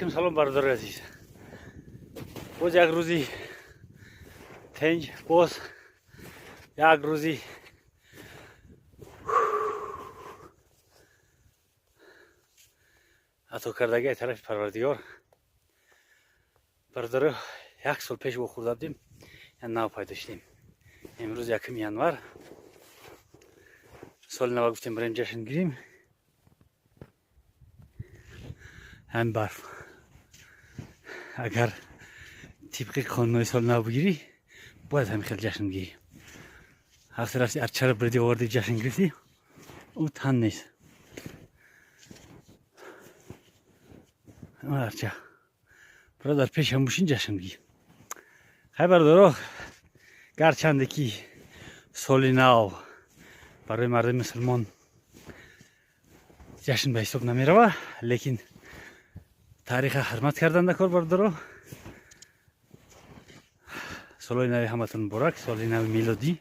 Алейкум салом, бародари азиз. Боз як рӯзи тинҷ, боз як рӯзи ато кардагии тарафи Парвардигор. Бародаро, як сол пеш вохӯрда будем, нав пайдо шудем. Имрӯз 1 январ, соли нава гуфтем, барем ҷашн гирем. Ҳамин барф, агар тибқи қонунҳои соли нав бигирӣ, бояд ҳамин хел ҷашн бигирӣ. Ҳафта рафти, арчаро бирди, оварди, ҷашн гирифтӣ, ӯ тан нест. Арча бародар, пеш ҳам бошин, ҷашн бигир. Хай, бародаро, гарчанде ки соли нав барои мардуми мусулмон ҷашн ба ҳисоб намерава, лекин таъриха ҳурмат кардан дар кор. Бародаро, солҳои нави ҳаматон муборак, соли нави мелодӣ.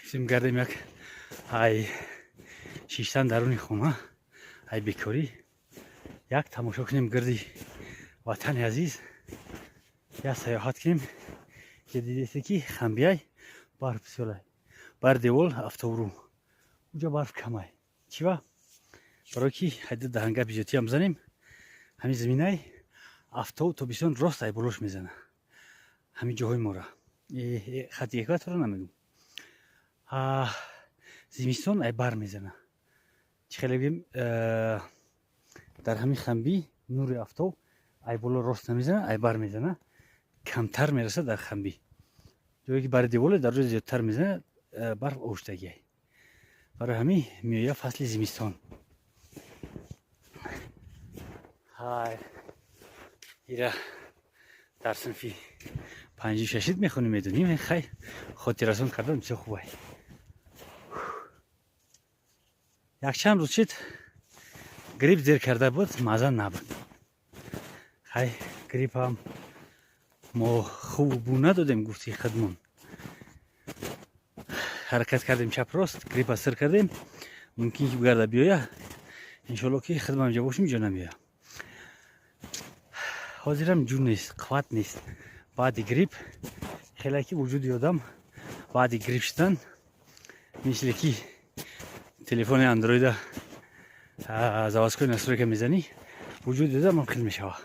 Гуфтем, гардем, як ай шиштан даруни хона, ай бекорӣ як тамошо кунем гирди ватани азиз, як саёҳат кунем. Ки дидете, ки Хамбияй барф бисёрай, бар девол автобру уҷа барф камай. Чива? Барое ки ҳайда даҳанга бизётиам занем, ҳамин заминай афтоб тобистон рост ай болош мезана. Ҳамин ҷоҳои мора, хати экваторро намегум, зимистон ай бар мезана. Чӣ хеле бигем, дар ҳамин Хамбӣ нури афтоб ай боло рост намезана, ай бар мезана, камтар мерасад. Дар Хамбӣ, ҷое ки бари деволе, дар ҷо зиёдтар мезана, барф овуштагиай. Барои ҳамин меоя фасли зимистон. Ҳай, ира дар синфи панҷу шашид мехонем, медонем. Хай, хотиррасон кардан бисёр хубай. Якчанд рӯз шид, грипп зер карда буд, маза набуд. Хай, гриппам мо хуб бу надодем, гуфти хидмон ҳаракат кардем, чап рост гриппа сир кардем. Мумкин ки бигарда биёя, иншоалло, ки хидмам ҷа бошем, ҷо намеоя. Ҳозирам ҷун нест, қувват нест. Баъди грипп хеле ки вуҷуди одам баъди грипп шудан мисли ки телефони андроида заводской настройка мезанӣ, вуҷуди одам ҳам хел мешавад,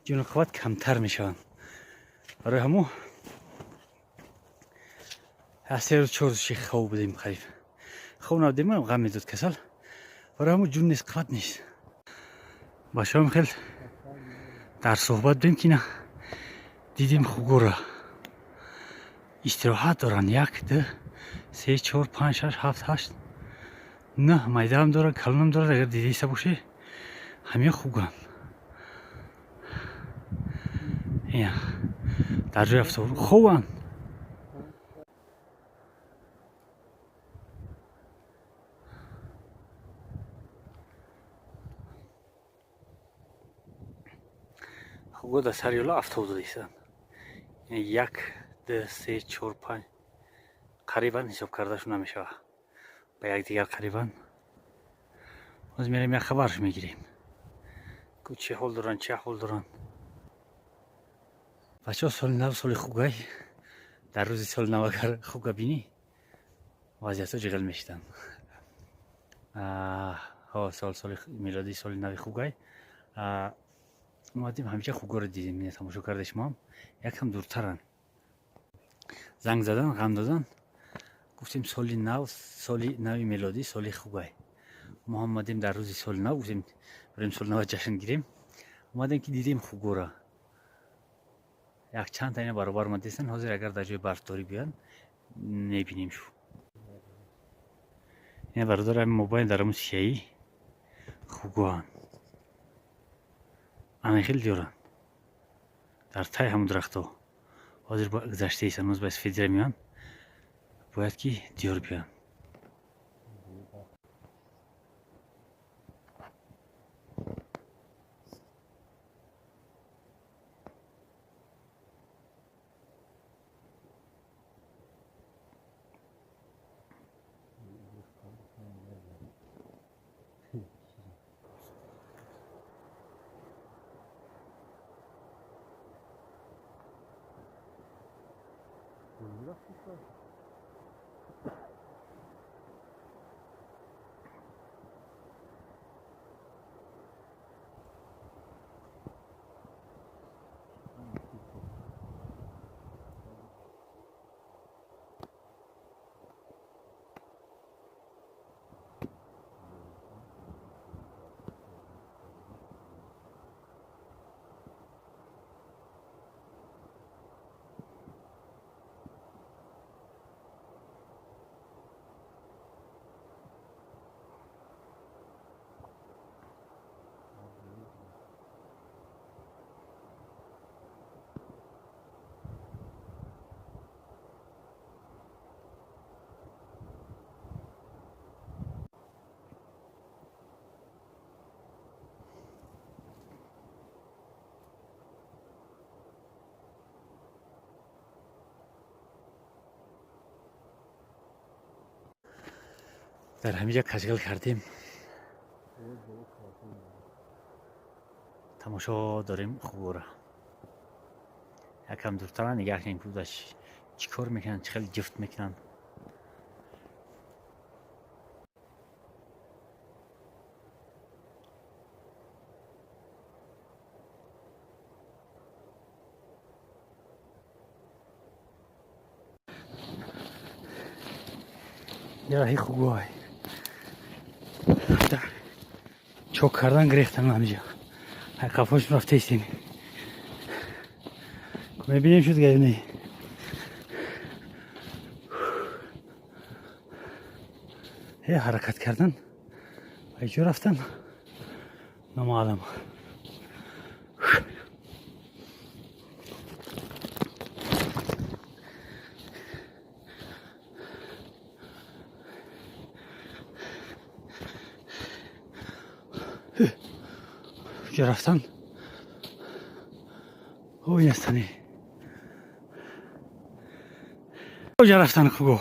ҷуну қувват камтар мешаванд. Барои ҳамо аз 3 рӯз, 4 рӯз ши хоб будем, қариб хоб набудем, ғам медод, касал. Барои ҳамо ҷун нест, қувват нест. Бачаҳом хел дар суҳбат будем, ки на дидем, хугора истироҳат доранд. Як, ду, се, чор, панҷ, шаш, ҳафт, ҳашт, нӯҳ, майдаам дорад, калонам дорад. Агар дидиста боше, ҳамин хуганд дар ҷои автобус хобанд. Хуго дар сари ёла автобус додистанд. Як, ду, се, чор, панҷ, қарибан ҳисоб кардашу намешавад, ба якдигар қарибан. Ҳозир мерем, як хабарш мегирем, чӣ ҳол доранд, чӣ аҳвол доранд бачаҳо. Соли нав соли хугай. Дар рӯзи соли нав агар хуга бинӣ, вазъиятҳо ҷиғил мешиданд. Сол, соли мелодии соли нави хугай. Омадем, ҳамеша хугоро дидем, тамошо карда шумоам, якам дуртаранд. Занг задан, ғам додан, гуфтем, соли нав, соли нави мелодӣ, соли хугай. Мо омадем дар рӯзи соли нав, гуфтем, барем соли нава ҷашн гирем. Омадем, ки дидем хугора якчанд та ина баробар омадестанд. Ҳозир агар дар ҷои барфдорӣ биёянд, мебинем шу. Ина, бародар, ҳами мобайн дар ҳамун сияӣ хугоанд, ана хел доранд дар таи ҳамун дарахтҳо. Ҳозир гузаштаист, ҳанӯз ба сфедира меоянд, бояд ки диёр биёянд. Дар ҳаминҷа кашгал кардем, тамошо дорем хугора. Якам дуртара нигаҳ кунем, кудаш чӣ кор мекунанд, чӣ хел ҷифт мекунанд. Яраҳи хугоҳай чок кардан гирехтан ҳамиҷа. Қафош рафтаистем. Мебинем шуд гаёне. Ҳаракат кардан ҷо рафтан номаълум. Рафтан ой нестани оҷа рафтан хуго.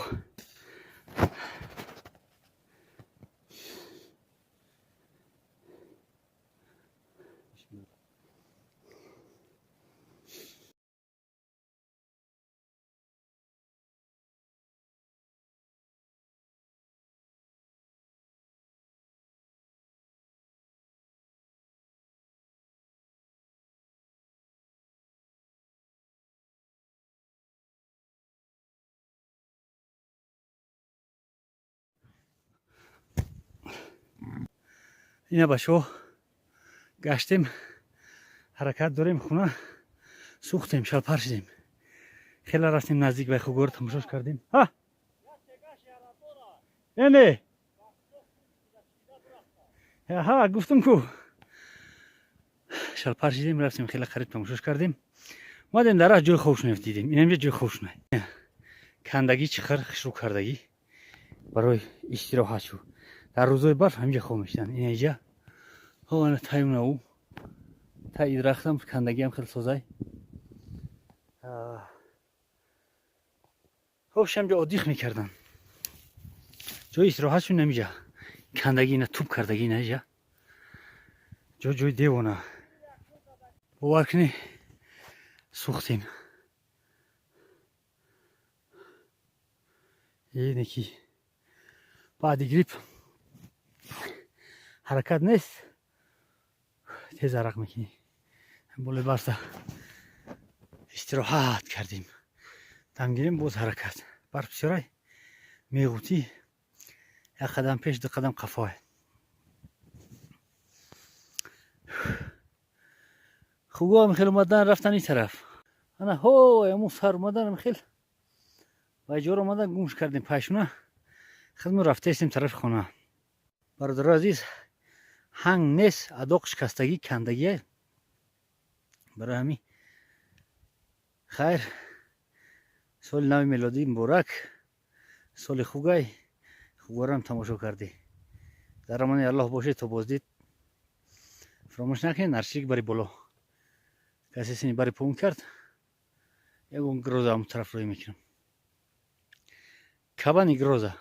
Ина бачаҳо гаштем, ҳаракат дорем хона, сӯхтем, шалпар шидем. Хеле рафтем наздик ба хугор, тамошош кардем. Ҳа эне ҳа гуфтум ку шалпар шидем, рафтем хеле қариб тамошош кардем. Омадем дар раҳ ҷои хобшунев дидем. Инамҷа ҷои хобшуна. Кандагӣ чихар хушрӯ кардагӣ барои истироҳат шу. Дар рӯзои барф ҳаминҷа хоб мешиданд. Инаҷа ана таюнау таи дарахтам кандагиам хеле созай. Хобшамҷа оддих мекарданд. Ҷои истироҳатшон ҳаминҷа. Кандагӣ ина туп кардагӣ инаҷа. Ҷои девона. Бовар кунӣ сӯхтем. Ине ки баъди грипп ҳаракат нест, тез арақ мекунӣ. Болои барфа истироҳат кардем, дам гирем, боз ҳаракат. Барф бисёрай меғутӣ, як қадам пеш, ду қадам қафоай. Хугоам хел омадан рафтан ин тараф. Ана ҳо амун сар омадан хел ва ҷор омадан гумш кардем пайшуна. Хидмо рафтаистем тарафи хона. Бародаро азиз, ҳанг нест, адоқ шикастагӣ, кандагия. Барои ҳамин хайр, соли нави мелодӣ муборак, соли хугай, хугорам тамошо кардӣ. Дар амони Аллоҳ бошед то боздид. Фаромӯш накунед, наршик бари боло. Касе сини бари поун кард, ягон гроза ҳамон тараф рӯй мекунам. Кабани гроза.